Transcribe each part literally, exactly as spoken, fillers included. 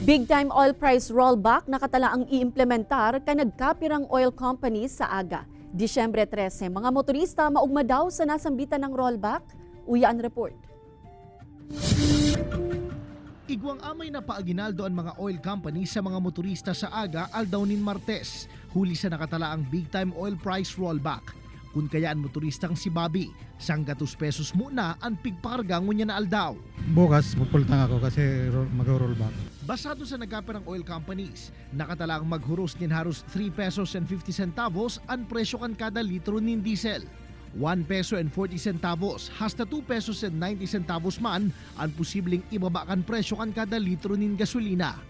Big time oil price rollback nakatalaang iimplementar kan nagkapirang oil companies sa aga. Disyembre trese, mga motorista maogma daw sa nasambitan ng rollback? Uya an report. Igwang amay na paaginaldo an mga oil companies sa mga motorista sa aga aldaw nin Martes, huli sa nakatalaang big time oil price rollback. Kun kaya an motoristang si Bobby, sanggatos pesos muna an pigpakarga ngunyan na aldaw. Bukas, pupultang ako kasi ro-, magro-roll back. Basado sa nagkapirang oil companies, nakatalaang maghuros nin haros three pesos and fifty centavos an presyo kan kada litro nin diesel. One peso and forty centavos hasta two pesos and ninety centavos man an posibleng ibaba kan presyo kan kada litro nin gasolina.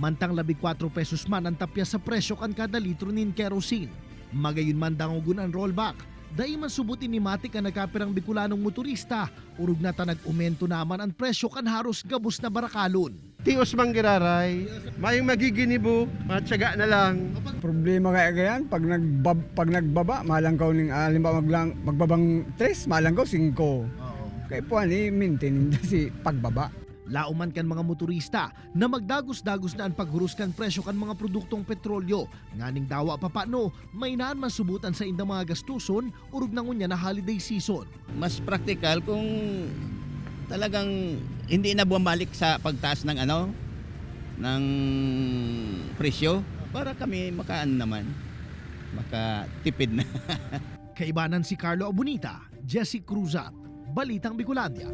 Mantang labi kwatro pesos man an tapyas sa presyo kan kada litro nin kerosene. Magayon man dangogon an rollback, dai man subot ini matik an nagkapirang Bicolanong motorista, orog na ta nag-omento naman an presyo kan haros gabos na barakalon. Tios man giraray, mayong magiginibo, matyaga na lang. Problema kaya gayan, pag nagbab-, pag nagbaba, malangkaw ning, ah, halimbawa, maglang-, magbabang tres, malangkaw singko. Oo. Kaya puwan, i-maintain ninda si pagbaba. Laoman kan mga motorista na magdagos-dagos na an paghuros kan presyo kan mga produktong petrolyo, nganing dawa papano, mainaan man subot an saindang mga gastuson, orog na ngunyan na holiday season. Mas praktikal kung talagang hindi na bumalik sa pagtaas ng ano, ng presyo para kami makaano naman, makatipid na. Kaibanan si Carlo Abunita, Jesse Cruzat, Balitang Bicolandia.